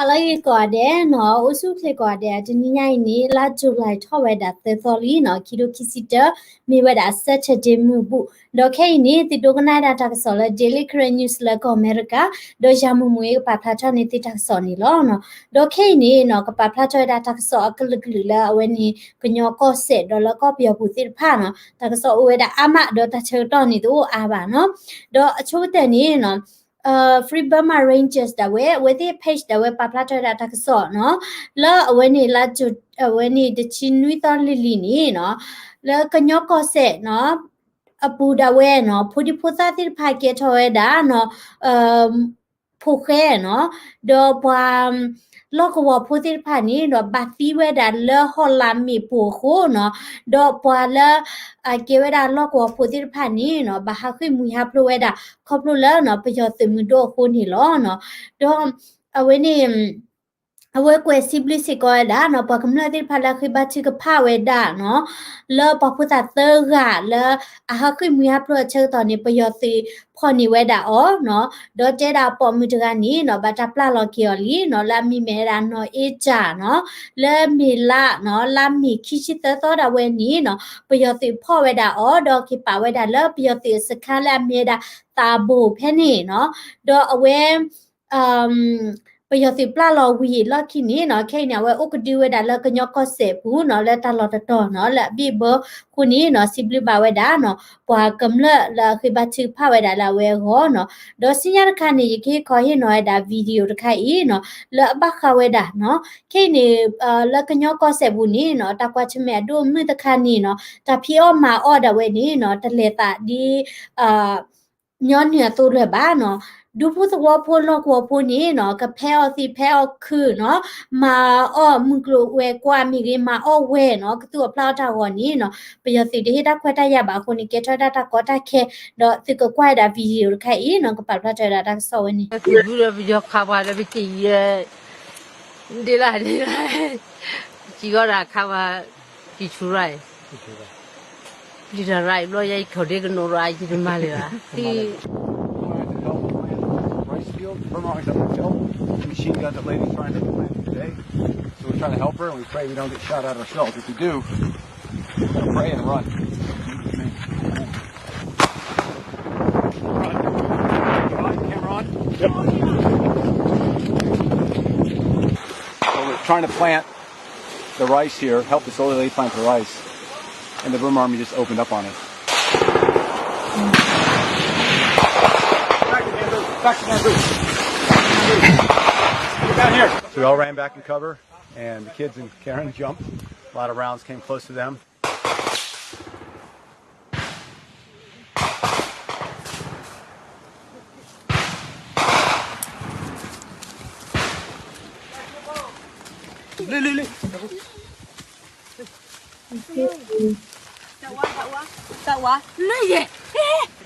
ဟါလၢအဂ့ၤကိးဂၤဒဲးနီၤ, အိၣ်ဆူၣ်အိၣ်ချ့ကိးဂၤဒဲး, တနံၤညါအံၤန့ၣ် လါ July ထီၣ်ဝဲဒၣ်သၢသီလံနီၤ, ခံထိခံဆံတၢ, မ့ၢ်ဝဲဒၣ် Saturday မုၢ်ဘူၣ်, ဒီးခဲအံၤန့ၣ် သုဒိကနၣ်ဝဲဒၣ်တၢ်ကစီၣ်လၢ Daily Karen News လၢကီၢ်အမဲရကၤ, ဒီးယၤမုၢ်မုၢ်အံၤကပာ်ဖျါထီၣ်န့ၢ်သုတၢ်ကစီၣ်န့ၣ်လီၤ. ဒီးခဲအံၤန့ၣ်နီၤ ကပာ်ဖျါထီၣ်ဝဲဒၣ်တၢ်ကစီၣ်အကလုာ်ကလုာ်လၢအဝဲန့ၣ် ကညီကီၢ်စဲၣ် ဒီးလၢကီၢ်ပယီၤပူၤသ့ၣ်တဖၣ်နီၤ, တၢ်ကစီၣ်အိၣ်ဝဲဒၣ်အါမး ဒီးတၢ်ဆၢကတီၢ်န့ၣ်တအိၣ်အါဘၣ်နီၤ. ဒီးအဆိကတၢၢ်န့ၣ်နီၤ Free Burma Rangers ဒၣ်ဝဲ အဝဲသ့ၣ် page ဒၣ်ဝဲပာ်ဖျါထီၣ်ဝဲဒၣ်တၢ်ကစီၣ်နီၤ, လၢအဝဲန့ၣ်လါ အဝဲန့ၣ်တဆံနွံသီလံၤလံၤန့ၣ်နီၤ, လၢကညီကီၢ်စဲၣ်နီၤ အပူၤဒၣ်ဝဲနီၤ ဖိဒံဖိသၣ်သ့ၣ်တဖၣ်ကဲထီၣ်ဝဲဒၣ်နီၤ ဖိဃဲနီၤ, ဒီးပှၤ လီၢ်ကဝီၤဖိသ့ၣ်တဖၣ်န့ၣ်ဒီး ဘၣ်သံဝဲဒၣ်လၢဟီၣ်လာ်မ့ၣ်ပိၢ်အဃိနီၤ, ဒီးပှၤလၢ အကဲဝဲဒၣ်လီၢ်ကဝီၤဖိသ့ၣ်တဖၣ်န့ၣ်နီၤ ဘၣ်ဟးဃ့ၢ်မှံဟးဖျိးဝဲဒၣ် ခီဖျိလၢနီၤ ပယီၤသုးမုၢ်ဒိၣ်အဃိန့ၣ်လီၤနီၤ. ဒီးအဝဲန့ၣ် အဝဲကွဲးစံးဘျုးစ့ၢ်ကီးဝဲဒၣ်နီၤ ပှၤကမျၢၢ်သ့ၣ်တဖၣ်လၢအဃ့ဘါထုကဖၣ်ဝဲဒၣ်နီၤ, လၢပှၤဖိသၣ်သၢဂၤလၢအဟးဃ့ၢ်မှံဟးဖျိးအဆၢကတီၢ်န့ၣ် ပယီၤသုးဖီၣ်န့ၢ်ဝဲဒၣ်အီၤနီၤ, ဒီးတဲဒၣ်ပိာ်မုၣ်တဂၤန့ၣ်နီၤ ဘၣ်တၢ်ပျၢ်လီၤက့ၤအီၤလံနီၤ လၢအမံၤမ့ၢ်ဝဲဒၣ် နီၢ်အ့ကၠၣ်နီၤ, လၢမ့ၢ်လါနီၤ လါမ့ၤခံဆံသၢသီဒၣ်ဝဲန့ၣ်နီၤ ပယီၤသုးဖီၣ်ဝဲဒၣ်အီၤ ဒီးက့ၤပာ်ဝဲဒၣ်လၢပယီၤသုးအစခါလၢအမ့ၢ်ဝဲဒၣ် သးဘိၣ်ဖဲန့ၣ်နီၤ, ဒီးအဝဲ ပယီၤသုးပျၢ်လီၤဝံၤအလီၢ်ခံန့ၣ်နီၤ ခဲအံၤန့ၣ် အဝဲအိၣ်ကဒုဝဲဒၣ်လၢကညီကီၢ်စဲၣ်ပူၤနီၤ လၢတၢ်လီၢ်တတီၤနီၤ လၢအဘ့ၣ်ဘၢအဃိန့ၣ်နီၤ စံးဘျုးဘၣ်ဝဲဒၣ်နီၤ ပှၤကမျၢၢ်လၢအဃ့ဘါထုကဖၣ်ဝဲဒၣ်လၢအဝဲအဂီၢ်နီၤ. ဒီးဆူညါတခါန့ၣ် ယကဟ့ၣ်ခီဟ့ၣ်နီၤဝဲဒၣ် video တခါအံၤနီၤ လၢအဘၣ်ဃးဝဲဒၣ်နီၤ ခဲအံၤန့ၣ် လၢကညီကီၢ်စဲၣ်ပူၤန့ၣ်နီၤ တၢ်ကွၢ်ဆၢၣ်မဲာ်အဒိၣ်အမုၢ်တခါန့ၣ်နီၤ တၢ်ဖံးအီၣ်မၤအီၣ်ဒၣ်ဝဲန့ၣ်နီၤ တလဲၤသးဒ် ညီနုၢ်အသိးလၢၤဘၣ်နီၤ. ဒူဖိသဝီဖိလီၢ်ကဝီၤဖိန့ၣ်နီၤ ကဖဲအီၣ်သံးဖဲအီၣ်ခုၣ်နီၤ, မၤအီၣ်မုၢ်ကျိၤဝဲၤကွာ်မ့ၢ်ဂ့ၤ မၤအီၣ်ဝဲနီၤ ကသူၣ်အီၣ်ဖျးအီၣ်တၢ်ဂီၤန့ၣ်နီၤ ပယီၤသုးတဟ့ၣ်တၢ်ခွဲးတၢ်ယာ်ဘၣ်အဃိန့ၣ် ကဲထီၣ်ဝဲဒၣ်တၢ်ကီတၢ်ခဲ ဒီးသုကကွၢ်ဝဲဒၣ် video တခါအံၤနီၤ ကပာ်ဖျါထီၣ်ဝဲဒၣ်တၢ်ကစီၣ်ဝဲန့ၣ် ပူဒီးပယီၤခးပှၤဒီးပစံးယဲ ဒ်လၢဒ်လၢ စံးဂီၢ်ဒီးခးပှၤ စံးဆူရၣ် ပျံၤတၢ်ရၣ်အံၤဘျီယဲ ယခိၣ်ဒ့ကနိးရၣ် ယတမၤလၢၤဘၣ် Rice field, Burma always has to help. Machine guns, a lady trying to plant today. So we're trying to help her, and we pray we don't get shot at ourselves. If we do, we're gonna pray and run. Run. Camera on? Yep. So we're trying to plant the rice here, help this old lady plant the rice, and the Burma Army just opened up on us. Back to bamboo. Back to bamboo. Get down here. So we all ran back in cover, and the kids and Karen jumped. A lot of rounds came close to them.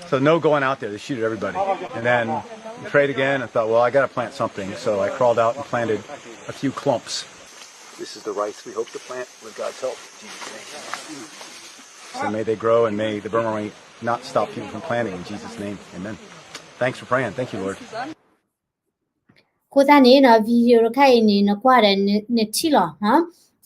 So no going out there, they shoot at everybody. And then we prayed again and thought, well, I gotta plant something. So I crawled out and planted a few clumps. This is the rice we hope to plant with God's help. In Jesus' name. So may they grow and may the Burma Army not stop people from planting in Jesus' name. Amen. Thanks for praying. Thank you, Lord. အဃိသတးန့ၣ်နီၤ video တခါအံၤန့ၣ် နကွၢ်ဒီးနထံၣ်လီၤနီၤ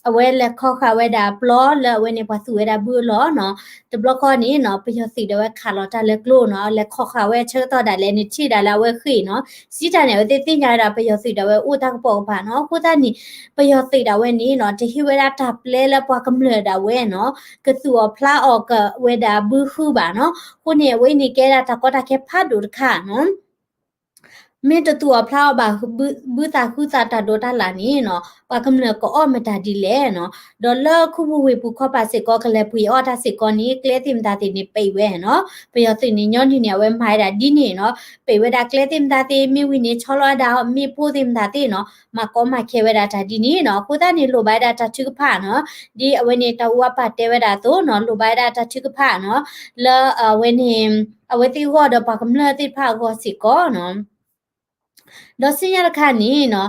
အဝဲလဲၤခီဃာ်ဝဲဒၣ်ပျီလၢအဝဲန့ၣ်ပှၤသူၣ်ဝဲဒၣ်ဘုအလီၢ်နီၤ တဘျီဃီန့ၣ်နီၤ ပယီၤသုးဒၣ်ဝဲခးလီၤတၢ်လၢကျိနီၤ လဲၤခီဃာ်ဝဲဆၢကတီၢ်ဒၣ်လဲာ်နထံၣ်ဒၣ်လၢအဝဲဃ့ၢ်နီၤ စံးတၢ်န့ၣ် အဝဲသ့ၣ်သ့ၣ်ညါဝဲဒၣ်ပယီၤသုးဒၣ်ဝဲအိၣ်တၢ်ကပိာ်ကပၤနီၤ အဃိသတးန့ၣ် ပယီၤသုးဒၣ်ဝဲန့ၣ်နီၤ တဟ့ၣ်ဝဲဒၣ်တၢ်ပျဲလၢပှၤကမျၢၢ်ဒၣ်ဝဲနီၤ ကသူၣ်အီၣ်ဖျးအီၣ်ကဝဲဒၣ်ဘုဃုဘၣ်နီၤ အဃိန့ၣ် အဝဲအံၤန့ၣ်ကဲဒၣ်တၢ်ကီတၢ်ခဲဖးဒိၣ်တခါနီၤ မ့ၢ်တသူၣ်အီၣ်ဖျးအီၣ်ဘၣ် ဘုသးဃုသးတၢ်ဒိးတၢ်လၣ်န့ၣ်နီၤ ပှၤကမျၢၢ်ကအီၣ်မတၤဒ်လဲၣ်နီၤ ဒီးလၢခူပူၤဝ့ၢ်ပူၤခီပၤစ့ၢ်ကီး ကလဲၤပှ့ၤအီၣ်တၢ်စ့ၢ်ကီးန့ၣ် ကျဲသ့ၣ်မတၤသ့ၣ်န့ၣ် ပံးဝဲနီၤ ပယီၤသုးန့ၣ် ညီနုၢ်န့ၣ် အဝဲမၤဝဲဒၣ်ဒ်န့ၣ်နီၤ ပံးဝဲဒၣ်ကျဲသ့ၣ်မတၤသ့ၣ် မ့ၢ်ဝံၤန့ၣ် ဆီလီၤဝဲဒၣ်မ့ၣ်ပိၢ်သ့ၣ်မတၤသ့ၣ်နီၤ မၤကီမၤခဲဝဲဒၣ်တၢ်ဒ်န့ၣ်နီၤ အဃိသတးန့ၣ် လိၣ်ဘၣ်ဝဲဒၣ်တၢ်ထုကဖၣ်နီၤ ဒ်အဝဲန့ၣ် တၢ်အူအပၢ်တဲဝဲဒၣ်အသိးနီၤ လိၣ်ဘၣ်ဝဲဒၣ်တၢ်ထုကဖၣ်နီၤ လၢအဝဲန့ၣ် အဝဲသ့ၣ်အဂီၢ်ဒီးပှၤကမျၢၢ်သ့ၣ်တဖၣ်အဂီၢ်စ့ၢ်ကီးနီၤ ဒီးဆူညါတခါန့ၣ်နီၤ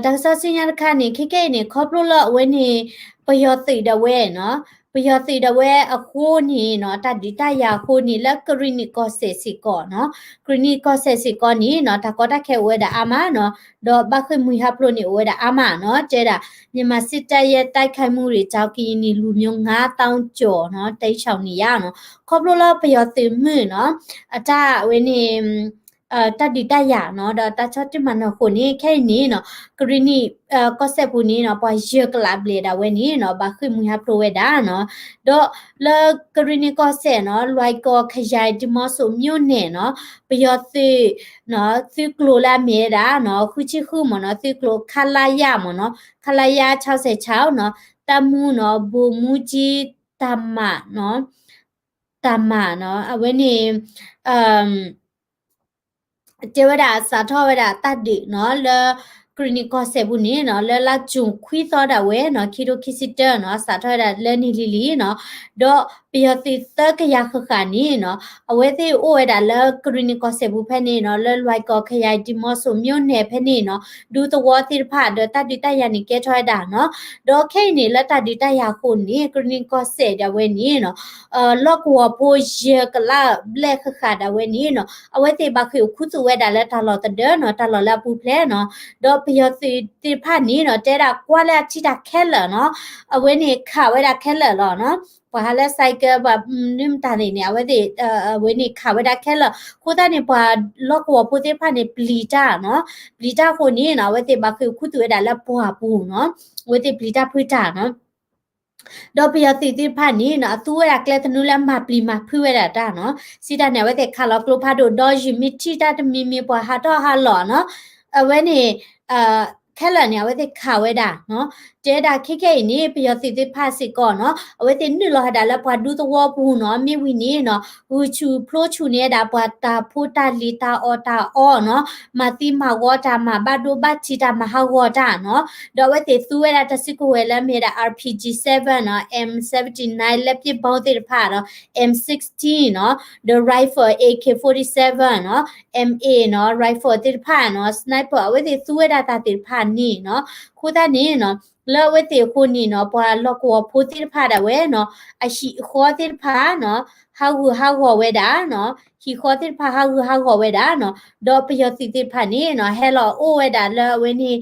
တၢ်ကစီၣ်ဆူညါတခါန့ၣ် ခဲကဲအံၤန့ၣ် ခီဖျိလၢအဝဲန့ၣ် ပယီၤသုးဒၣ်ဝဲနီၤ ပယီၤသုးဒၣ်ဝဲအဃိန့ၣ်နီၤ တၢ်ဒုးတၢ်ယၤအဃိန့ၣ် လၢကရံၣ်နံၣ်ကီၢ်စဲၣ်စ့ၢ်ကီးနီၤ, ကရံၣ်နံၣ်ကီၢ်စဲၣ်စ့ၢ်ကီးန့ၣ်နီၤ တၢ်ကီတၢ်ခဲအိၣ်ဝဲဒၣ်အါမးနီၤ, ဒီးဘၣ်ဃ့ၢ်မှံဟးဖျိးန့ၣ်အိၣ်ဝဲဒၣ်အါမးနီၤ, တဲဒၣ် မြန်မာစစ်တပ်ရဲ့ တိုက်ခိုက်မှုတွေကြောင့် ကရင်နီလူမျိုး ငါးသောင်းကျော်နီၤ တိမ်းရှောင်နေရတယ်နီၤ, ခီဖျိလၢပယီၤသုးမုၢ်နီၤ အတၢ်ဝဲန့ၣ် တၢ်ဒုးတၢ်ယၤနီၤ ဒီးတၢ်ဆီၣ်တံၢ်မၤနၢၤအဃိန့ၣ် ခဲအံၤန့ၣ်နီၤ ကရံၣ်နံၣ် ကီၢ်စဲၣ်ပူၤန့ၣ်နီၤ ပှၤယဲၢ်ကလးဘျဲၣ်ဒၣ်ဝဲန့ၣ်နီၤ ဘၣ်ဃ့ၢ်မှံဟးဖျိးဝဲဒၣ်နီၤ, ဒီးလၢကရံၣ်နံၣ်ကီၢ်စဲၣ်နီၤ လွိုင်ကော်ခရိုင် ဒီမော့ဆိုမြို့နယ်နီၤ ပယီၤသုး သုးကျိၤလၢအမ့ၢ်ဝဲဒၣ်နီၤ ဃုဆံဃုမ့ၢ်နီၤ သုးကျိၤ ခလရ မ့ၢ်နီၤ ခလရ ခြောက်ဆယ်ခြောက်နီၤ တပ်မှူးနီၤ ဗိုလ်မှူးကြီး တၢ်မးနီၤ တၢ်မးနီၤ အဝဲန့ၣ် တဲဝဲဒၣ်စးထီၣ်ဝဲဒၣ်တၢ်ဒုးနီၤ လၢကရံၣ်နံၣ်ကီၢ်စဲၣ်ပူၤန့ၣ်နီၤ လၢလါကၠူၣ်ခွံသီဒၣ်ဝဲနီၤ ခံထိခံဆံတၢနီၤ စးထီၣ်ဝဲဒၣ်လၢန့ၣ်လံလံနီၤ, ဒီးပယီၤသုးသၢကယၤဃၣ်ဃၣ်န့ၣ်နီၤ အဝဲသ့ၣ်အိၣ်ဝဲဒၣ်လၢကရံၣ်နံၣ်ကီၢ်စဲၣ်ပူၤဖဲန့ၣ်နီၤ လၢလွိုင်ကော်ခရိုင် ဒီမော့ဆိုမြို့နယ်ဖဲန့ၣ်နီၤ ဒူသဝီသ့ၣ်တဖၣ်ဒီးတၢ်ဒုးတၢ်ယၤန့ၣ်ကဲထီၣ်ဝဲဒၣ်နီၤ, ဒီးခဲအံၤန့ၣ် လၢတၢ်ဒုးတၢ်ယၤအဃိန့ၣ် ကရံၣ်နံၣ်ကီၢ်စဲၣ်ဒၣ်ဝဲန့ၣ်နီၤ လီၢ်ကဝီၤဖိယဲၢ်ကလးဘျဲၣ်ဃၣ်ဃၣ်ဒၣ်ဝဲန့ၣ်နီၤ အဝဲသ့ၣ်ဘၣ်ဃ့ၢ်အိၣ်ခူသူၣ်ဝဲဒၣ်လၢတၢ်လီၢ်သဒၢနီၤ တၢ်လီၢ်လၢအပူၤဖျဲးနီၤ, ဒီးပယီၤသုးသ့ၣ်တဖၣ်န့ၣ်နီၤ တဲဒၣ်ကွၢ်လၢအထံၣ်တၢ်ခဲလၢာ်နီၤ အဝဲန့ၣ်ခးဝဲဒၣ်ခဲလၢာ်လီၤနီၤ, ပှၤဟးလၢ cycle ပှၤနုၢ်မတၤန့ၣ်န့ၣ် အဝဲသ့ၣ် အဝဲန့ၣ်ခးဝဲဒၣ်ခဲလၢာ် အဃိသတးန့ၣ် ပှၤလီၢ်ကဝီၤဖိသ့ၣ်တဖၣ်န့ၣ် ပျံၤတၢ်နီၤ, ပျံၤတၢ်အဃိန့ၣ်နီၤ အဝဲသ့ၣ်ဘၣ်ဃ့ၢ်အိၣ်ခူသူၣ်ဝဲဒၣ်လၢပှၢ်ပူၤနီၤ, အဝဲသ့ၣ်ပျံၤတၢ်ဖုးတၢ်နီၤ ဒီးပယီၤသုးသ့ၣ်တဖၣ်န့ၣ်နီၤ အသူဝဲဒၣ်ကျဲသနူလၢအမၤပျံၤမၤဖုးဝဲဒၣ်တၢ်နီၤ, စံးတၢ်န့ၣ် အဝဲသ့ၣ်ခးလီၤကျိဖးဒိၣ်ဒီးယုၢ်မ့ၢ်ထံၣ်တၢ်တမံၤမံၤ ပှၤဟးထီၣ်ဟးလီၤနီၤ, အဝဲန့ၣ် ခဲလၢာ်န့ၣ် အဝဲသ့ၣ်ခးဝဲဒၣ်နီၤ, တဲဒၣ်ခဲခဲအံၤန့ၣ် ပယီၤသုးသ့ၣ်တဖၣ်စ့ၢ်ကီးနီၤ အဝဲသ့ၣ်နုာ်လီၤဝဲဒၣ်လၢပှၤဒူသဝီပူၤနီၤ, မ့ၢ်ဝံၤန့ၣ်နီၤ ဂုာ်ဆူၣ်ဖျိဆူၣ်န့ၢ်ဝဲဒၣ်ပှၤတၢ်ဖိတၢ်လံၤတၢ်အီၣ်တၢ်အီနီၤ, မၤသံမၤဂီၤတၢ် မၤဘၣ်ဒိဘၣ်ထံးတၢ် မၤဟးဂီၤတၢ်နီၤ, ဒီးအဝဲသ့ၣ်သူဝဲဒၣ်တၢ်စုကဝဲၤလၢမ့ၢ်ဝဲဒၣ် RPG sevenနီၤ, M seventy-nine လက်ပစ်ဗုံးသ့ၣ်တဖၣ်နီၤ, M sixteenနီၤ, ဒီး rifle AK forty-sevenနီၤ, MAနီၤ, rifle သ့ၣ်တဖၣ်နီၤ, sniper အဝဲသ့ၣ်သူဝဲဒၣ်တၢ်သ့ၣ်တဖၣ်န့ၣ်နီၤ, အဃိသတးန့ၣ်နီၤ လၢအဝဲသ့ၣ်အဃိန့ၣ်နီၤ ပှၤလီၢ်ကဝီၤဖိသ့ၣ်တဖၣ်ဒၣ်ဝဲနီၤ အဟံၣ်အဃီသ့ၣ်တဖၣ်နီၤ ဟးဂူာ်ဟးဂီၤဝဲဒၣ်နီၤ, ဟံၣ်ဃီသ့ၣ်တဖၣ်ဟးဂူာ်ဟးဂီၤဝဲဒၣ်နီၤ, ဒီးပယီၤသုးသ့ၣ်တဖၣ်န့ၣ်နီၤ ဟဲလီၤအိၣ်ဝဲဒၣ်လၢအဝဲန့ၣ်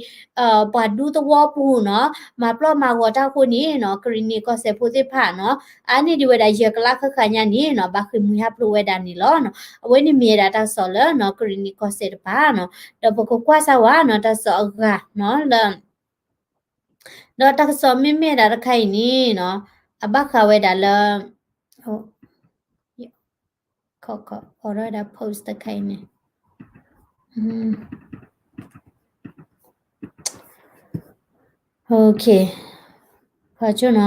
ပှၤဒူသဝီပူၤနီၤ မၤပျီၢ်မၤဂီၤတၢ်အဃိန့ၣ်နီၤ ကရံၣ်နံၣ်ကီၢ်စဲၣ်ဖိသ့ၣ်တဖၣ်နီၤ အါန့ၢ်ဒံးဝဲဒၣ်ယဲၢ်ကလးဃၣ်ဃၣ်ညါန့ၣ်နီၤ ဘၣ်ဃ့ၢ်မှံဟးဖျိးဝဲဒၣ်န့ၣ်လီၤ. အဝဲန့ၣ်မ့ၢ်ဝဲဒၣ်တၢ်ကစီၣ်လၢနီၤ ကရံၣ်နံၣ်ကီၢ်စဲၣ်တပၤနီၤ ဒီးပကကွၢ်စၢ်ဝဲနီၤ တၢ်ကစီၣ်အဂၤနီၤလၢ ဒီးတၢ်ကစီၣ်မ့မ့ၢ်ဒၣ်တခါအံၤန့ၣ်နီၤ အဘၣ်ဃးဝဲဒၣ်လၢ ခီခီ အိးထီၣ်ဝဲဒၣ် post တခါအံၤန့ၣ် ပှၤကၠိနီၤ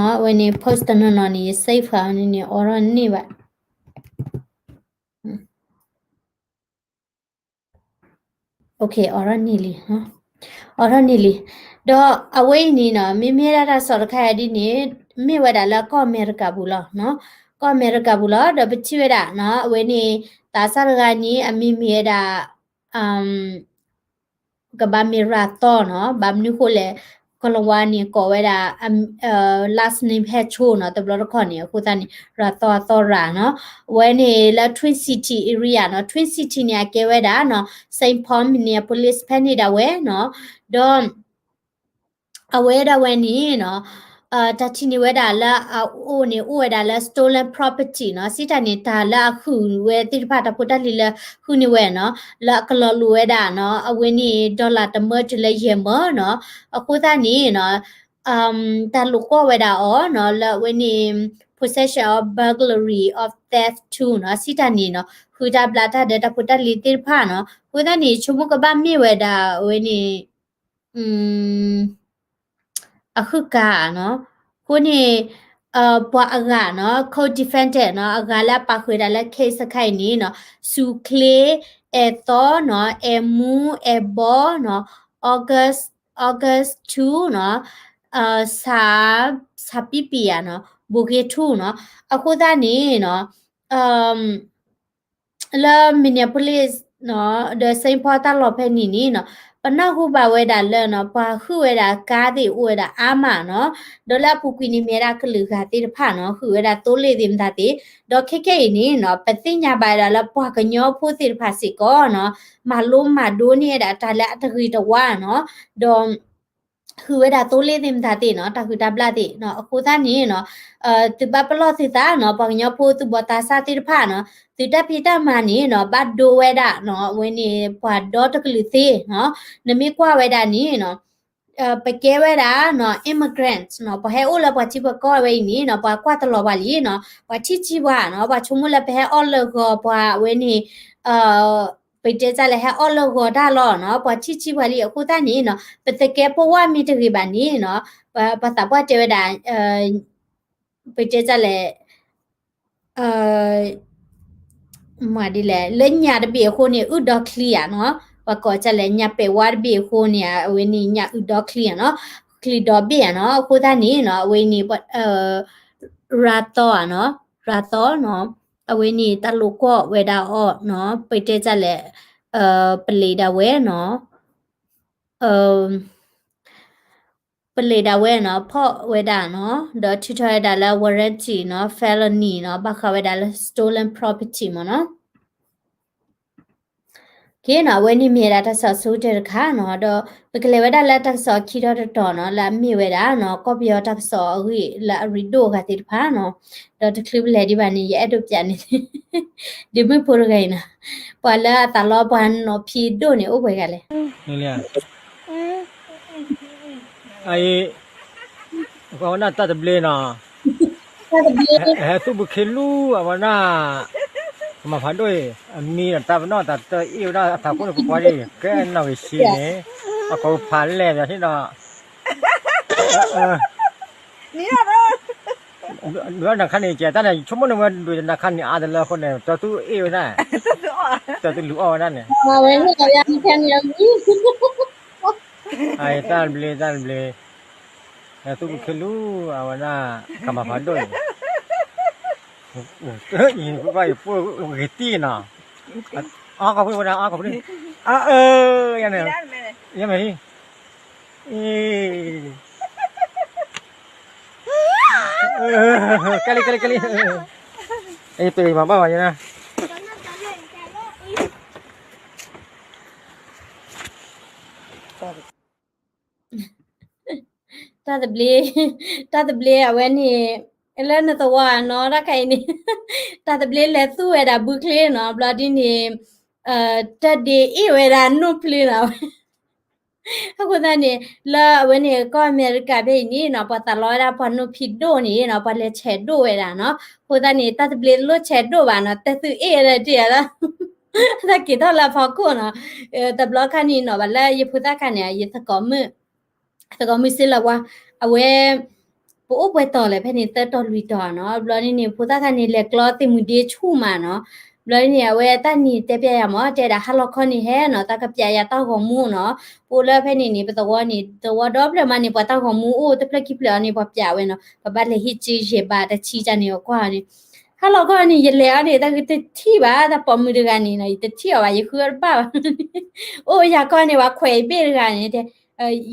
အဝဲန့ၣ် post တနီၤနီၤန့ၣ် ယ save ဃာ်န့ၣ်န့ၣ် အိးထီၣ်န့ၢ်ဘၣ် အိးထီၣ်န့ၢ်လံ အိးထီၣ်န့ၢ်လံ ဒီးအဝဲအံၤန့ၣ်နီၤ မ့မ့ၢ်ဒၣ်တၢ်ကစီၣ်တခါအံၤဒ်န့ၣ် မ့ၢ်ဝဲဒၣ်လၢကီၢ်အမဲရကၤပူၤလီၤ. ကီၢ်အမဲရကၤပူၤလီၤ ဒီးပထံၣ်ဝဲဒၣ်နီၤ အဝဲန့ၣ် သးစၢ်တဂၤန့ၣ် အမံၤမ့ၢ်ဝဲဒၣ် ကဘၣ်မ့ၢ်ရၤသီနီၤ ဘၣ်မနုၤဃိလဲၣ် ကလၤဝါန့ၣ် ကိးဝဲဒၣ် last name ဟဲဆိနီၤ တဘျီတခီၣ်န့ၣ် အဃိသတးန့ၣ် ရၤသီအသီရၤနီၤ အဝဲန့ၣ်လၢ Twin City area နီၤ Twin City န့ၣ် အကဲဝဲဒၣ်နီၤ Saint Paul Minneapolis ဖဲန့ၣ်ဒၣ်ဝဲနီၤ ဒီး အဝဲဒၣ်ဝဲန့ၣ်နီၤ တၢ်ထံၣ်န့ၢ်ဝဲဒၣ်လၢအအိၣ်န့ၣ် အိၣ်ဝဲဒၣ်လၢ stolen property နီၤ စံးတၢ်န့ၣ် တၢ်လၢအဟုၣ်ဝဲသ့ၣ်တဖၣ် တၢ်ဖိတၢ်လံၤလၢဟုၣ်န့ၢ်ဝဲနီၤ လၢအကလီၤလိာ်ဝဲဒၣ်နီၤ အဝဲန့ၣ် dollar တမၢတုၤလၢယဲၢ်မၢနီၤ အဃိသတးန့ၣ်နီၤ တၢ်လိာ်ကွီၢ်ဝဲဒၣ်အီၤနီၤ လၢအဝဲန့ၣ် possession of burglary of theft two နီၤ စံးတၢ်န့ၣ်နီၤ ဟုၣ်တၢ်ဘျးတၢ်ဒီးတၢ်ဖိတၢ်လံၤသ့ၣ်တဖၣ်နီၤ အဃိသတးန့ၣ် ဆိကမိၣ်ကဘၣ်မ့ၢ်ဝဲဒၣ်အဝဲန့ၣ် အဟုၣ်ကါနီၤ အဃိန့ၣ် ပှၤအဂၤနီၤ co-defendant နီၤ အဂၤလၢအပာ်ဃုာ်ဝဲဒၣ်လၢ case တခါအံၤန့ၣ်နီၤ စူၤချ့ အဲၣ်သီနီၤ အဲၣ်မူ အဲၣ်ဘီနီၤ August August two နီၤ စးပံပံယၤနီၤ ဘိၣ်က့ၤထူနီၤ အဃိသတးန့ၣ်နီၤ လၢ Minneapolis နီၤ ဒီး Saint Paul တၢ်လီၢ်ဖဲန့ၣ်န့ၣ်နီၤ ပနၢ်ဟူဘၣ်ဝဲဒၣ်လၢနီၤ ပှၤဟုၣ်ဝဲဒၣ်ကါသ့ၣ်အိၣ်ဝဲဒၣ်အါမးနီၤ, ဒီးလၢအပူၤကွံာ်န့ၣ်မ့ၢ်ဝဲဒၣ်ကလုာ်ဂၤသ့ၣ်တဖၣ်နီၤ ဟုၣ်ဝဲဒၣ်သိလ့ၣ်သ့ၣ်မတၤသ့ၣ်, ဒီးခဲခဲအံၤန့ၣ်နီၤ ပသ့ၣ်ညါဘၣ်ဝဲဒၣ်လၢပှၤကညီဖိသ့ၣ်တဖၣ်စ့ၢ်ကီးနီၤ မၤလိမၤဒိးန့ၢ်ဝဲဒၣ်တၢ်လၢအတဂ့ၤတဝါနီၤ, ဒီး ဟုၣ်ဝဲဒၣ်သိလ့ၣ်သ့ၣ်မတၤသ့ၣ်နီၤ တၢ်ဟုၣ်တၢ်ဘျၣ်သ့ၣ်နီၤ အဃိသတးန့ၣ်နီၤ သုဘၣ်ပလီၢ်သုသးနီၤ ပှၤကညီဖိသုးဘီသးစၢ်သ့ၣ်တဖၣ်နီၤ သုတၢ်ဖံးတၢ်မၤန့ၣ်နီၤ ဘၣ်ဒိဝဲဒၣ်နီၤ အဝဲန့ၣ် ပှၤဒီတကလုာ်သ့နီၤ နမ့ၢ်ကွၢ်ဝဲဒၣ်န့ၣ်နီၤ ပကဲဝဲဒၣ်နီၤ immigrant နီၤ ပှၤဟဲအိၣ်လၢပှၤထံပှၤကီၢ်ဝဲအံၤန့ၣ်နီၤ ပှၤကွၢ်တလီၤပှၤလံနီၤ ပှၤထံၣ်ကံပှၤနီၤ ပှၤဆိကမိၣ်လၢပဟဲအီၣ်လၢဂီၤ ပှၤအဝဲန့ၣ် ပတဲတၢ်လဲၣ် ဟဲအီၣ်လၢဂီၤတၢ်လီၤနီၤ ပှၤထံၣ်ကံပှၤလံ အဃိသတးန့ၣ်နီၤ ပသကဲပဝၢ်မ့ၢ်တဂ့ၤဘၣ်န့ၣ်နီၤ ပှၤသးပှၢ်တဲဝဲဒၣ် ပတဲတၢ်လဲၣ် မၤဒ်လဲၣ် လၢညၣ်တဘ့ၣ်အဃိန့ၣ် အုၣ်ဒီချံဧါနီၤ ပှၤကိးတၢ်လဲၣ် ညၣ်ပဲာ်ဝါတဘ့ၣ်အဃိန့ၣ် အဝဲန့ၣ်ညၣ်အုၣ်ဒီချံဧါနီၤ ချံဒီဘ့ၣ်ဧါနီၤ အဃိသတးန့ၣ်နီၤ အဝဲန့ၣ် ရၤသီဧါနီၤ ရၤသီနီၤ အဝဲန့ၣ်တၢ်လိာ်ကွီၢ်ဝဲဒၣ်အီၤနီၤ ပတဲတၢ်လဲၣ် ပလံၤဒၣ်ဝဲနီၤ ပလံၤဒၣ်ဝဲနီၤ ဖီၣ်ဝဲဒၣ်နီၤ ဒီးထုးထီၣ်ဝဲဒၣ်လၢ warranty နီၤ felony နီၤ ဘၣ်ဃးဝဲဒၣ်လၢ stolen property မ့ၢ်နီၤ က့နီၤ အဝဲန့ၣ်မ့ၢ်ဝဲဒၣ်တၢ်ကစီၣ်ဆိကတၢၢ်တခါနီၤ ဒီးပကလဲၤဝဲဒၣ်လၢတၢ်ကစီၣ်ခံထီၣ်တတီၤနီၤ လၢအမ့ၢ်ဝဲဒၣ်နီၤ ကီၢ်ပယီၤတၢ်ကစီၣ်အဂ့ၢ်လၢအရ့ဒိၣ်အဂၤသ့ၣ်တဖၣ်နီၤ ဒီးတချုးပလဲၤဒံးဘၣ်န့ၣ် ယအဲၣ်ဒိးပျးန့ၣ် ဒ့မုၣ်ဖိတဂၤအံၤနီၤ ပှၤလၢအသးလီပှၤနီၢ်ဖံးဒိၣ်န့ၣ် အိၣ်ပှဲၤဂၤလဲၣ် အဝဲဒၣ်တၢ်တဘျ့နီၤ, ဟဲသူၣ်ဘုခ့လူ အဝဲဒၣ် ကမၤဖးဒိၣ်အံၤ အမံၤဒီးတၢ်ပနီၣ်တၢ်တအ့ၣ်ဝဲဒၣ်အသးခိၣ်န့ၣ် ကကွၢ်ဒ်ကဲနီၢ်ဂ့ၤဆံန့ၣ် အကိးဖးလဲၣ်ဒီးဟ့ၣ်ဒီး ဒုးနခါန့ၣ် ကဲတၢ်န့ၣ် ဆိကမိၣ်န့ၣ်ဝဲဒုးနခါန့ၣ် အါတလၢအဃိန့ၣ် တၢ်သူၣ်အ့ၣ်ဝဲဒၣ်, တၢ်သူၣ်လူၤအီၣ်ဝဲဒၣ်န့ၣ် တၢ်တဘျ့ တၢ်တဘျ့, ဟဲသူၣ်ဘုခ့လူ အဝဲဒၣ် ကမၤဖးဒိၣ်အံၤ, ယကွၢ်ယပိၢ်ဂ့ၤတံၢ်နီၤ, အါခီဖုဝဲဒၣ် အါခီဖု, အၢ ယန့ၣ်, ယမ့ၢ်ဟံၣ်, ကဲလံ ကဲလံ ကဲလံ, အံၤပ့ၤမၤဘၣ်ဘၣ်ယန့ၣ် တၢ်တဘျ့, တၢ်တဘျ့အဝဲန့ၣ်, လၢနသဝီနီၤ တၢ်ခါအံၤန့ၣ်, တၢ်တဘျ့လဲၤသူၣ်ဝဲဒၣ်ဘုချ့နီၤ ဘျီဒ်န့ၣ်, တၢ်ဒ့အ့ၣ်ဝဲဒၣ်နိၣ်ဖျ့နီၤဝဲ, အဃိသတးန့ၣ် လၢအဝဲန့ၣ် ကီၢ်အမဲရကၤဖဲအံၤန့ၣ်နီၤ ပှၤသးလီဝဲဒၣ်ပှၤနိၣ်ဖံးဒိၣ်န့ၣ်နီၤ ပှၤလဲၤဆဲးဒိၣ်ဝဲဒၣ်နီၤ အဃိသတးန့ၣ် တၢ်တဘျ့တလိၣ်ဆဲးဒိၣ်ဘၣ်နီၤ တၢ်သူၣ်အ့ၣ်ဝဲဒၣ်တ့ၢ်ဧါလၢ တၢ်က့ၤထီၣ်လၢအဖီခိၣ်နီၤ, တဘျီခါန့ၣ်နီၤ ဘၣ်လၢယဖိသၣ်ခါန့ၣ် ယသကိးမုၣ်, သကိးမုၣ်စ့လဝါ, အဝဲ, ပအိၣ်ပှဲၤတီၤလဲၣ် ဖဲန့ၣ်သၢတီၤလွံၢ်တီၤနီၤ ဘျီဒ်န့ၣ် ဖိသၣ်ခါန့ၣ် လဲၤကျီသ့ၣ်မုၢ်ဒ့ဆူၣ်မးနီၤ, ဘျီဒ်န့ၣ် အဝဲတၢ်နံၤတဲပျးယၤမး တဲဒၣ်ဟါလီၤခီန့ၣ်ဟဲနီၤ သးကပျးယၤတၢ်ဂီၤမူနီၤ, ပအိၣ်လၢဖဲန့ၣ်န့ၣ် ပသဝီန့ၣ် သဝီဒီဖျၢၣ်မးန့ၣ် ပှၤတၢ်ဂီၤမူအိၣ်တဖျၢၣ်ခံဖျၢၣ်အီၤန့ၣ် ပှၤပျးဝဲနီၤ ပဘၣ်လဲၤဟံးက့ယဲၢ်ဘးတဆံတၢ်န့ၣ် အကွၢ်န့ၣ် ဟါလီၤခီန့ၣ် ယလဲၤအီၤန့ၣ် တၢ်ဂ့ၤတထံၣ်ဘၣ် တၢ်ပိာ်မုၣ်တဂၤန့ၣ်နီၤ ယတထံၣ်အီၤဘၣ် ယဃုအီၤတဘၣ်ဘၣ်, အိၣ်ယၤခီန့ၣ် ပှၤခွဲးအံၤဘ့ၣ်တဂၤန့ၣ်တဲ,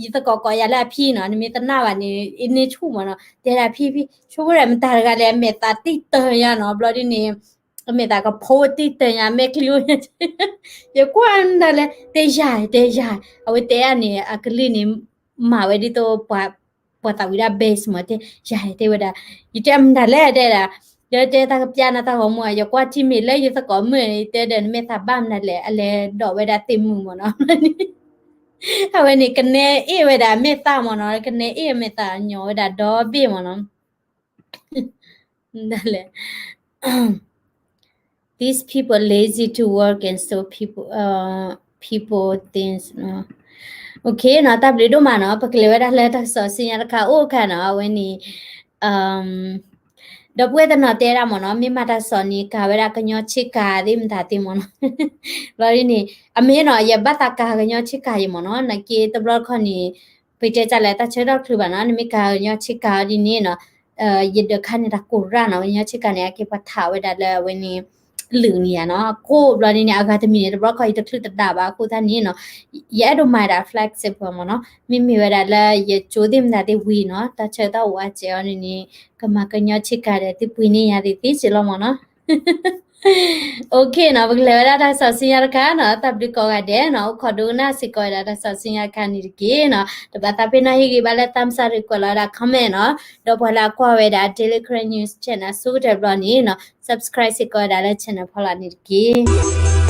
ယသကိးကိးယၤလၢအဖံနီၤ နမ့ၢ်သနာ်ဘၣ်န့ၣ် အန့ၢ်ဆူၣ်မးနီၤ တဲဒၣ်ဖံဖံ ဆိကမိၣ်ဒီးမတၤတဂၤလဲၣ် အမဲာ်သးတံၢ်တၢၤညါနီၤ ဘျီဒ်န့ၣ် အမဲာ်သးကဖိတံၢ်တၢၤညါ မဲာ်ချံအိၣ်ညါ ယကွၢ်မတၤလဲၣ် တဲယၤ တဲယၤ အဝဲတဲဒၣ်န့ၣ် အကလုၢ်န့ၣ် မၤဝဲဒ်သိး ပှၤသးဝံၤဒၣ် base မး တဲ ယၤ တဲဝဲဒၣ် ယတဲမတၤလဲၣ် တဲဒၣ် ယတဲတၢ်ကပျးနၤတၢ်ဂီၤမူ ယကွၢ်ထံမ့ၢ်လၢယသကိးမုၣ် တဲဒီးနမဲာ်သးဘၣ်မနုၤလဲၣ် အလဲၤဒိးဝဲဒၣ်သ့ၣ်မုၢ်မးနီၤ အဝဲန့ၣ် ကနဲအ့ၣ်ဝဲဒၣ်မဲာ်သၣ်မးနီၤ ကနဲအ့ၣ်မဲာ်သၣ်ညီဝဲဒၣ်ဒီဘ့ၣ်မးနီၤ လဲၣ် These people lazy to work and so people, uh, people things, okay နီၤ တၢ်ဘျုးဒိၣ်မးနီၤ ပကလဲၤဝဲဒၣ်လၢတၢ်ကစီၣ်ဆူညါတခါအိၣ်ခါနီၤ အဝဲန့ၣ် ဒီပုၢ်ဝဲၢ်တနီၤတဲဒၣ်မးနီၤ မ့ၢ်မၤတၢ်ကစီၣ်န့ၣ် ကၤဝဲဒၣ်ကညီဆ့ကၤသ့ၣ်မတၤသ့ၣ်မးနီၤ ဘျီဒ်န့ၣ် အမ့ၢ်နီၤ ယဘၣ်သးကၤကညီဆ့ကၤယံၤမးနီၤ နာ်က့တဘျီတခီၣ်န့ၣ် ပတဲတၢ်လၢတၢ်ဆၢကတီၢ်ချုးဘၣ်နီၤ နမ့ၢ်ကၤကညီဆ့ကၤဒ်န့ၣ်နီၤ ယဒၢးခါန့ၣ်တၢ်ကိၢ်ရၣ်နီၤ ကညီဆ့ကၤန့ၣ် အက့ၤပှၤထးဝဲဒၣ်လၢအဝဲန့ၣ် ကလုာ်န့ၣ်ယါနီၤ, အကိးဘျီန့ၣ်န့ၣ် အဂၤတမံၤန့ၣ် တဘျီခီအံၤတချုးတဒၣ်ဘၣ်အဃိသတးန့ၣ်နီၤ, ယအဲၣ်ဒိးမၤဒၣ် flexible မ့ၢ်နီၤ, မ့မ့ၢ်ဝဲဒၣ်လၢယကၠိသ့ၣ်မတၤသ့ၣ်ဝံၤနီၤ, တၢ်ဆၢကတီၢ်အိၣ်အါစဲးအီၤန့ၣ်န့ၣ် ကမၤကညီဆ့ကၤဒီးသုပှ့ၤန့ၢ်ယၤသ့ၣ်သ့ၣ်က့လီၤမ့ၢ်နီၤ. OK နီၤ, ပကလဲၤဝဲဒၣ်တၢ်ကစီၣ်ဆူညါတခါနီၤ, တၢ်ဘျုးကိးဂၤဒဲးနီၤ, အိၣ်ခိးဒိကနၣ်စ့ၢ်ကီးဝဲဒၣ်တၢ်ကစီၣ်ဆူညါတခါန့ၣ်တက့ၢ်နီၤ, တဘၣ်သးပ့ၤနီၣ်ဟ့ၣ်ဂံၢ်ဘါလၢ thumbs up ရ့ၣ်ကွဲးလီၤဝဲဒၣ် comment နီၤ, ဒီးပှၤလၢအကွၢ်ဝဲဒၣ် Daily Karen News Channel အဆိကတၢၢ်ဘျီန့ၣ်နီၤ, subscribe စ့ၢ်ကီးဝဲဒၣ်လၢ channel ဖီလာ်န့ၣ်တက့ၢ်.